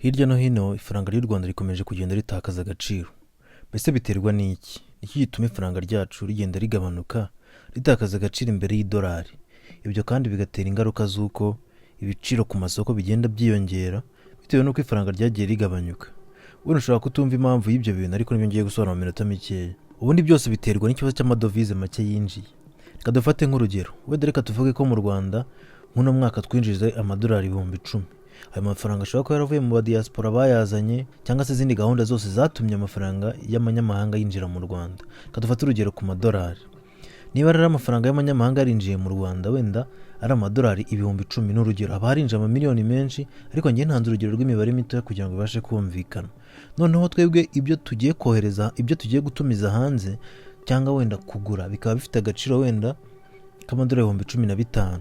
Hirya no hino ifaranga ry'u Rwanda rikomeje kugenda ritakaza agaciro. Mbese biterwa n'iki? Ni iki gituma ifaranga ryacu rigenda rigabanuka, ritakaza agaciro imbere y'idolari? Ibyo kandi bigatera ingaruka z'uko ibiciro ku masoko bigenda byiyongera bitewe n'uko ifaranga ryagiye rigabanyuka. Wenda ushobora kutumva impamvu y'ibyo bintu, ariko nibyo ngiye gusobanura mu minota mikeya. Ubundi byose biterwa n'ikibazo cy'amadovize make yinjiye. Reka dufate nk'urugero, wenda reka tuvuge ko mu Rwanda nk'uno mwaka twinjije amadolari 10,000. Ayo mafaranga ashobora kuba yaravuye mu badiyasipora bayazanye, cyangwa se izindi gahunda zose zatumye amafaranga y'amanyamahanga yinjira mu Rwanda. Reka dufate urugero ku madolari. Niba rero amafaranga y'amanyamahanga yarinjiye mu Rwanda wenda ari amadolari 10,000, ni urugero, haba harinjiye amamiliyoni menshi, ariko njye ntanze urugero rw'imibare mitoya kugira ngo ibashe kumvikana. Noneho twebwe ibyo tugiye kohereza, ibyo tugiye gutumiza hanze cyangwa wenda kugura, bikaba bifite agaciro wenda k'amadolari 15,000,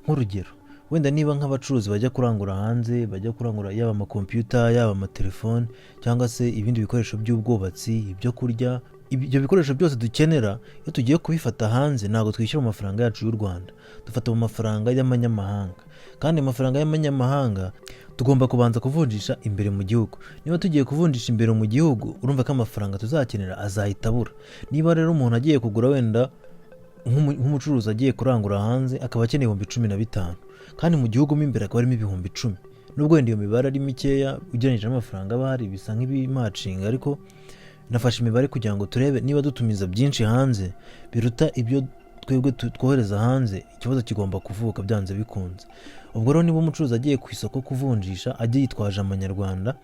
nk'urugero. Wenda niba nk'abacuruzi bajya kurangura hanze, bajya kurangura yaba amakompiyuta, yaba amatelefoni, cyangwa se ibindi bikoresho by'ubwubatsi, ibyo kurya, ibyo bikoresho byose dukenera, iyo tugiye kubifata hanze ntabwo twishyura mu mafaranga yacu y'u Rwanda, dufata mu mafaranga y'amanyamahanga. Kandi amafaranga y'amanyamahanga tugomba kubanza kuvunjisha imbere mu gihugu. Niba tugiye kuvunjisha imbere mu gihugu, urumva ko amafaranga tuzakenera azahita abura. Niba rero umuntu agiye kugura, wenda nk'umucuruzi agiye kurangura hanze, akaba akeneye 15,000, kandi mu gihugu mo imbere hakaba harimo 10,000, nubwo wenda iyo mibare ari mikeya ugereranyije n'amafaranga aba ahari, bisa nk'ibimacinga, ariko nafashe imibare kugira ngo turebe niba dutumiza byinshi hanze biruta ibyo twebwe twohereza hanze, ikibazo kigomba kuvuka byanze bikunze. Ubwo rero niba umucuruzi agiye ku isoko kuvunjisha agiye yitwaje amanyarwanda,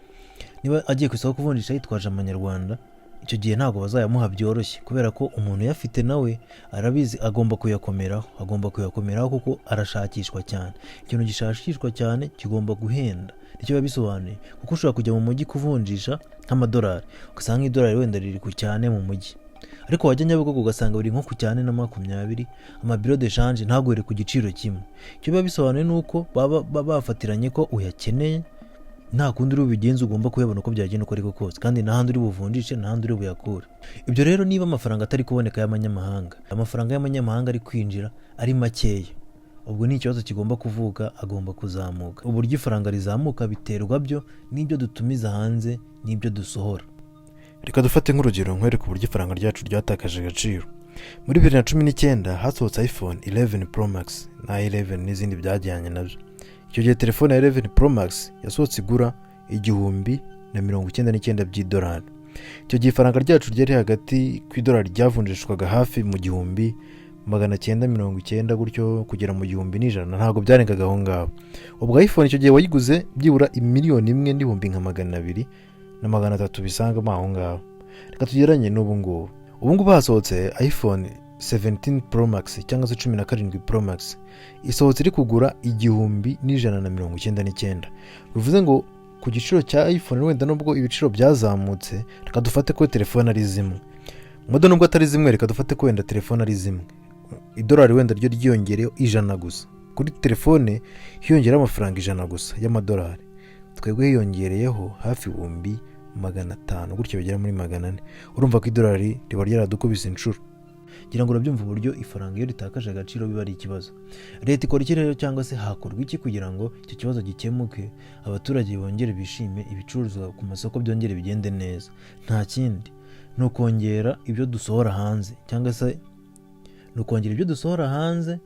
niba agiye ku isoko kuvunjisha yitwaje amanyarwanda, icyo gihe ntabwo bazayamuha byoroshye, kubera ko umuntu uyafite nawe arabizi, agomba kuyakomeraho, agomba kuyakomeraho kuko arashakishwa cyane. Ikintu gishakishwa cyane kigomba guhenda, nicyo biba bisobanuye, kuko ushobora kujya mu mujyi kuvunjisha nk'amadolari, ugasanga nk'idolari wenda riri ku cyane mu mujyi, ariko wajya Nyabugogo ugasanga biri nko ku cyane na 20. Ama bureau de change ntaguhere ku giciro kimwe. Icyo biba bisobanuye ni uko baba bafatiranye ko uyakeneye, nta kundi uri bubigenze, ugomba kuyabona uko byagenda uko ariko kose, kandi nta handi uri buvunjishe, nta handi uri buyakure. Ibyo rero, niba amafaranga atari kuboneka y'amanyamahanga, amafaranga y'amanyamahanga ari kwinjira ari makeya, ubwo ni ikibazo kigomba kuvuka, agomba kuzamuka. Uburyo ifaranga rizamuka biterwa byo n'ibyo dutumiza hanze n'ibyo dusohora. Reka dufate nk'urugero nkwereke uburyo ifaranga ryacu ryatakaje agaciro. Muri 2019 hasohotse iPhone 11 Pro Max na 11 n'izindi byajyanye nabyo. Icyo gihe telefone ya 11 Pro Max yasohotse igura 1,099 by'idolari. Icyo gihe ifaranga ryacu ryari hagati ku idolari ryavunjishwaga hafi mu 1,990 gutyo kugera mu 1,100, ntabwo byarengaga aho ngaho. Ubwo iPhone icyo gihe wayiguze byibura miliyoni 1 n'ibihumbi nka 200 na 300 bisangamo aho ngaho. Reka tugeranye n'ubu ngubu. Ubu ngubu hasohotse iPhone 17 Pro Max cyangwa se 17 Pro Max, isohotse iri kugura 1,199. Bivuze ngo ku giciro cya iPhone, wenda nubwo ibiciro byazamutse, reka dufate ko telefone ari zimwe, model nubwo atari zimwe, reka dufate ko wenda telefone ari zimwe, idolari wenda ryo ryiyongereyeho 100 gusa. Kuri telefone hiyongereho amafaranga 100 gusa y'amadolari, twebwe hiyongereyeho hafi 500,000 gutyo, bigera muri 400. Urumva ko idolari riba ryaradukubise inshuro. Ngira ngo urabyumva uburyo ifaranga iyo ritakaje agaciro biba ari ikibazo. Leta ikora iki rero, cyangwa se hakorwa iki kugira ngo icyo kibazo gikemuke, abaturage bongere bishime, ibicuruzwa ku masoko byongere bigende neza? Nta kindi, ni ukongera ibyo dusohora hanze, cyangwa se ni ukongera ibyo dusohora hanze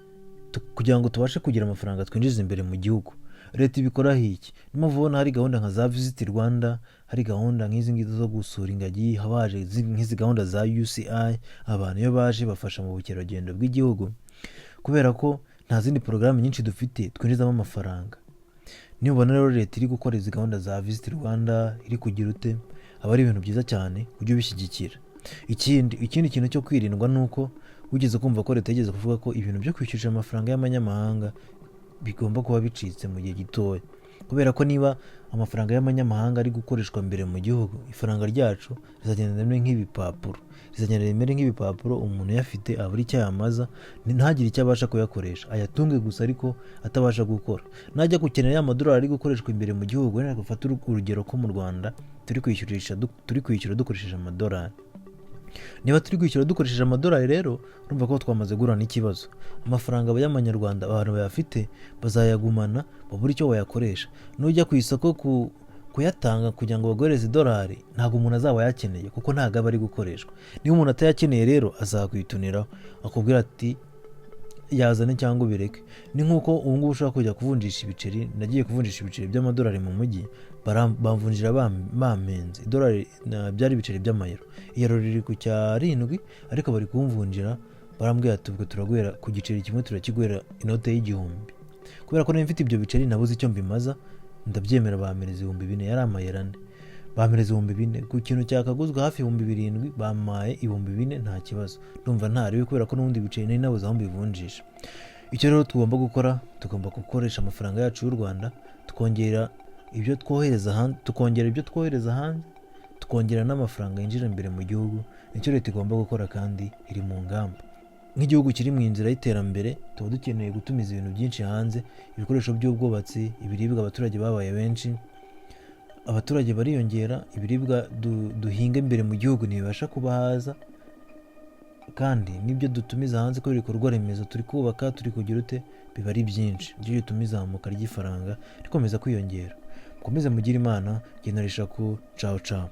kugira ngo tubashe kugira amafaranga twinjiza imbere mu gihugu. Leta ibikoraho iki? Niyo mpamvu ubona hari gahunda nka za Visit Rwanda, hari gahunda nk'izi ngizi zo gusura ingagi, haba haje nk'izi gahunda za UCI. Abantu iyo baje bafasha mu bukerarugendo bw'igihugu, kubera ko nta zindi porogaramu nyinshi dufite twinjizamo amafaranga. Nibona rero leta iri gukora izi gahunda za Visit Rwanda, iri kugira ute, aba ari ibintu byiza cyane, ujye ubishyigikira. Ikindi kintu cyo kwirindwa ni uko wigeze kumva ko leta yigeze kuvuga ko ibintu byo kwishyurisha amafaranga y'amanyamahanga bigomba kuba bicitse mu gihe gitoya, kubera ko niba amafaranga y'amanyamahanga ari gukoreshwa mbere mu gihugu, ifaranga ryacu rizagenda rimere nk'ibipapuro, rizagenda rimere nk'ibipapuro. Umuntu uyafite abura icyo ayamaza, ntagire icyo abasha kuyakoresha, ayatunge gusa ariko atabasha gukora. Najya gukenera ya madolari ari gukoreshwa imbere mu gihugu, wenda gufata urugero ko mu Rwanda turi kwishyurisha, turi kwishyura dukoresheje amadolari. Niba turi kwishyura dukoresheje amadolari rero, urumva ko twamaze guhura n'ikibazo. Amafaranga y'amanyarwanda abantu bayafite bazayagumana, babure icyo bayakoresha. Nujya ku isoko ku Kuyatanga kugira ngo baguhereze idolari, ntabwo umuntu azaba ayakeneye, kuko ntabwo aba ari gukoreshwa. Niba umuntu atayakeneye rero, azakwituniraho akubwira ati yazane cyangwa ubireke. Ni nk'uko ubu ngubu ushobora kujya kuvunjisha ibiceri. Nagiye kuvunjisha ibiceri by'amadolari mu mujyi, bamvunjira bampenze. Idolari byari ibiceri by'amayero, iyero riri ku cyarindwi, ariko bari kumvunjira barambwira ati ubwo turaguhera ku giceri kimwe, turakiguhera inote y'1000. Kubera ko nari mfite ibyo biceri nabuze icyo mbimaza, ndabyemera, bampereza 4000, yari amayero 4. Bampereza 4000 ku kintu cyakaguzwe hafi 7000, bampaye 4000, nta kibazo, ndumva ntariwe, kubera ko n'ubundi biceri nari nabuze aho mbivunjisha. Icyo rero tugomba gukora, tugomba gukoresha amafaranga yacu y'u Rwanda, tukongera ibyo twohereza hanze, tukongera ibyo twohereza hanze, tukongera n'amafaranga yinjira imbere mu gihugu. Nicyo leta igomba gukora kandi iri mu ngamba. Nk'igihugu kiri mu nzira y'iterambere, tuba dukeneye gutumiza ibintu byinshi hanze, ibikoresho by'ubwubatsi, ibiribwa. Abaturage babaye benshi, abaturage bariyongera, ibiribwa duhinga imbere mu gihugu ntibibasha kubahaza, kandi n'ibyo dutumiza hanze kubera ibikorwa remezo turi kubaka, turi kugira ute, biba ari byinshi. Nicyo gituma izamuka ry'ifaranga rikomeza kwiyongera. Mukomeze mugire Imana. Genda ku cawu cawu.